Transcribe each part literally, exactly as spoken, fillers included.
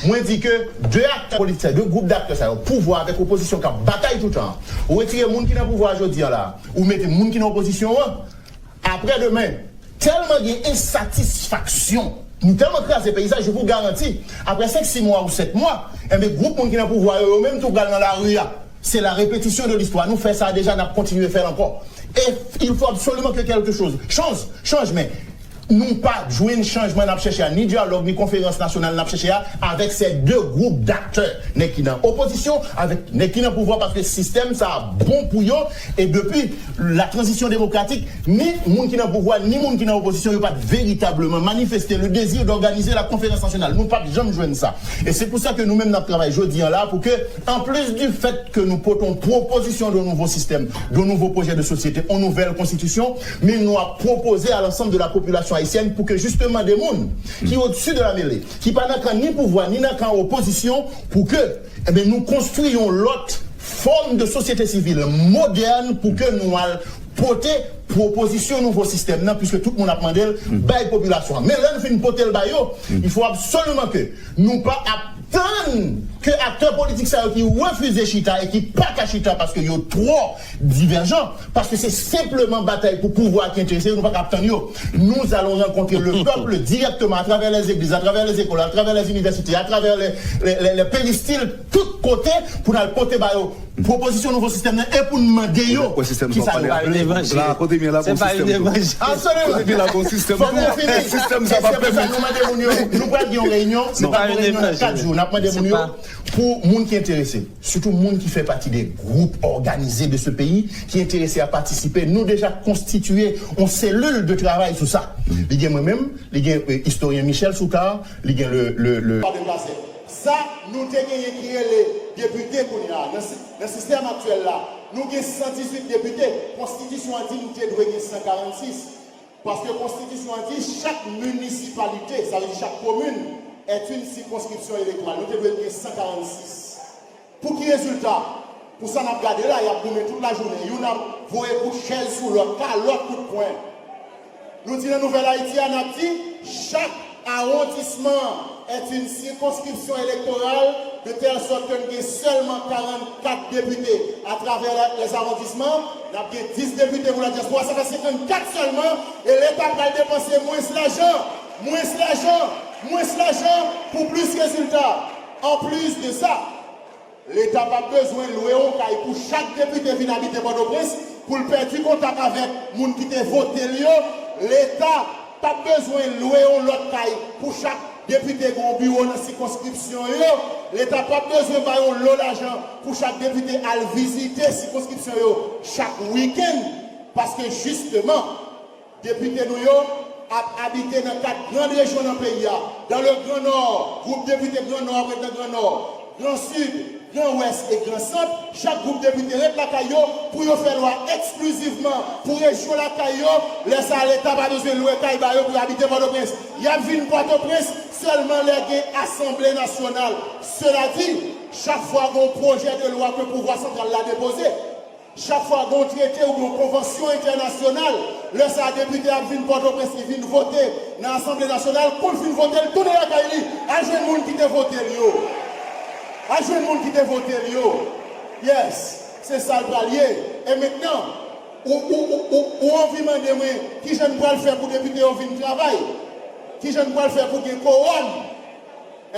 Mwen di ke de aktè politik, de gwoup daktè sa yo, pouvwa avèk opozisyon k ap batay toutan, ou retire moun ki nan pouvwa jodi a la, ou mete moun ki nan opozisyon an, apre demen, tèlman gen ensatisfaksyon, nou tèlman kraze peyi sa, je vous garantis, apre senk, sis mwa ou sèt mwa, enben, gwoup moun ki nan pouvwa yo, yo menm tou pral nan lari a. C'est la répétition de l'histoire. Nou fè sa deja, n ap kontinye fè l ankò. Et il faut absolument que quelque chose change, change, men nou pa jwenn chanjman n ap chèche a, ni dyalòg, ni konferans nasyonal n ap chèche a, avèk ces deux groupes d'acteurs, nèg ki nan opozisyon, avèk nèg ki nan pouvwa, paske sistèm sa a bon pou yo, e depi la transition démocratique, ni moun ki nan pouvwa, ni moun ki nan opozisyon, yo pa t veritableman manifeste le désir d'organiser la conférence nationale. Nou pa t janm jwenn sa. E se pou sa ke nou menm n ap travay jodi a la pou ke, en plus du fait que nou pote yon pwopozisyon de nouvo sistèm, de nouvo pwojè de sosyete, yon nouvèl konstitisyon, men nou ap pwopoze a l'ensemble de la population haïtienne pou ke justement de moun ki au-dessus de la mêlée, ki pa nan kan ni pouvwa ni nan kan opozisyon, pou ke, enben, nou konstwi yon lòt fòm de sosyete sivil modèn pou ke nou al pote pwopozisyon nouvo sistèm nan, puiske tout moun ap mande l bay popilasyon an. Men lè n fin pote l ba yo, il faut absolument que nou pa ap tann ke aktè politik sa yo ki refize chita e ki pa ka chita paske yo twò divèjan, paske se senpleman batay pou pouvwa ki enterese yo, nou pa ka ap tann yo. Nous allons rencontrer le peuple directement à travers les églises, à travers les écoles, à travers les universités, à travers les, les, les, les péristyles, tout kote pou n al pote ba yo pwopozisyon nouvo sistèm nan e pou n mande yo kisa yo. La kote m ye la gon sistèm tou. Absoluman. Kote m ye la gon sistèm tou. Sistèm sa pa pèmèt. Nou mande moun yo, nou pral gen yon reyinyon, se pa yon reyinyon nan kat jou, n ap mande moun yo, pou moun ki enterese, sitou moun ki fè pati de gwoup òganize de ce pays ki enterese a patisipe, nou deja konstitiye yon selil de travay sou sa. Li gen mwen menm, li gen istoryen Michel Soukar, li gen le, le, le. Sa nou te genyen ki rele depite kounye a, nan sistèm aktyèl la, nou gen san dizuit depite. Konstitisyon an di nou te dwe gen san karannsis. Paske konstitisyon an di chak minisipalite, sa vle di chak komin, est une circonscription électorale. Nou te dwe gen san karannsis. Pou ki rezilta? Pou sa n ap gade la, y ap goumen tout lajounen. Youn ap voye kout chèz sou lòt, kalòt, kout pwen. Nou di nan Nouvèl Ayiti a, n ap di, chaque arrondissement est une circonscription électorale, de telle sorte que n gen sèlman karannkat depite atravè les arrondissements, n ap gen dis depite pou la diaspora, sa fè senkannkat sèlman, e Leta pral depanse mwens lajan, mwens lajan, mwens lajan pou plis rezilta. Anplis de sa, Leta p ap bezwen lwe yon kay pou chak depite vin abite Pòtoprens pou l pèdi kontak avèk moun ki te vote l yo. Leta p ap bezwen lwe yon lòt kay pou chak depite gen yon biwo nan sikonskripsyon yo. Leta p ap bezwen bay yon lo lajan pou chak depite al vizite sikonskripsyon yo chak wikenn. Paske jisteman, depite nou yo ap abite nan kat gran rejyon nan peyi a. Dans le Grand Nord, gwoup depite Gran Nò ap ret nan Gran Nò, Gran Sid, Gran Wès e Gran Sant, chak gwoup depite ret lakay yo pou yo fè lwa eksklizivman pou rejyon lakay yo. Lè sa a, Leta pa bezwen lwe kay ba yo pou yo abite Pòtoprens. Y ap vin Pòtoprens sèlman lè gen asanble nasyonal. Sela di, chak fwa gen yon pwojè de lwa ke pouvwa santral la depoze, chak fwa gen yon trete oubyen yon konvansyon entènasyonal, lè sa a depite ap vin Pòtoprens, li vin vote nan Asanble Nasyonal, kou l fin vote, l tounen lakay li. Al jwenn moun ki te vote l yo. Al jwenn moun ki te vote l yo. Yes, se sa l pral ye. E mentnan, ou, ou, ou, ou, ou anvi mande mwen kijan n pral fè pou depite yo vin travay? Kijan n pral fè pou gen kowòm?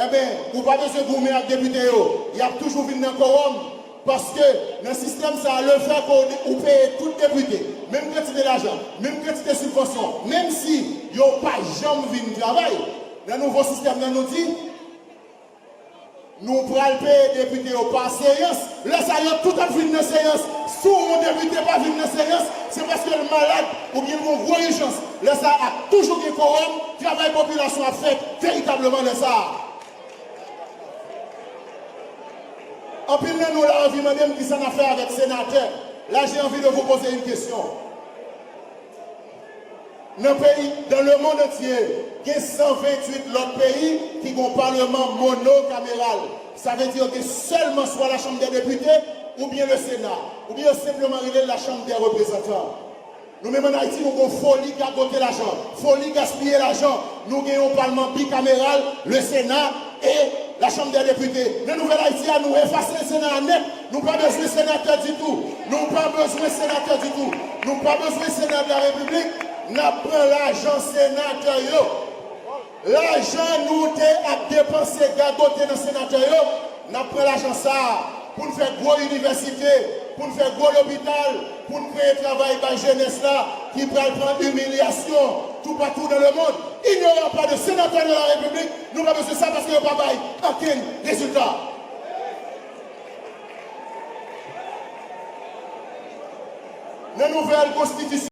Enben, ou pa bezwen goumen ak depite yo. Y ap toujou vin nan kowòm. Paske nan sistèm sa a, lefètke ou peye tout depite menm kantite lajan, menm kantite sibvansyon, menm si yo pa janm vin travay, nan nouvo sistèm nan nou di, nou pral peye depite yo pa seyans. Lè sa a, yo tout ap vin nan seyans. Si yon depite pa vin nan seyans, se paske l malad oubyen l gen yon gwo ijans. Lè sa a, ap toujou gen kowòm, travay popilasyon ap fèt veritableman lè sa a. Anpil nan nou la anvi mande m kisa n ap fè avèk senatè. Là, j'ai envie de vous poser une question. Nan peyi, dans le monde entier, gen san venntuit lòt peyi ki gen yon paleman monokameral. Sa vle di yo gen sèlman swa la Chambre des députés oubyen le Sénat, oubyen yo senpleman rele l la Chambre des représentants. Nou menm ann Ayiti, nou gen yon foli gagote lajan, foli gaspiye lajan. Nou gen yon palman bikameral, le Sénat, E la Chambre des Députés. Nan Nouvèl Ayiti a, nou efase Sena a nèt. Nou pa bezwen senatè ditou. Nou pa bezwen senatè ditou. Nou pa bezwen Sena de la Repiblik. N ap pran lajan senatè yo. Lajan nou te ap depanse, gagote nan senatè yo, n ap pran lajan sa a pou n fè gwo inivèsite, pou n fè gwo lopital, pou n kreye travay bay jenès la ki pral pran imilyasyon toupatou dans le monde. Il n'y aura pas de sénateur de la République. Nou pa bezwen sa paske yo pa bay okenn rezilta. Nan nouvèl konstitisyon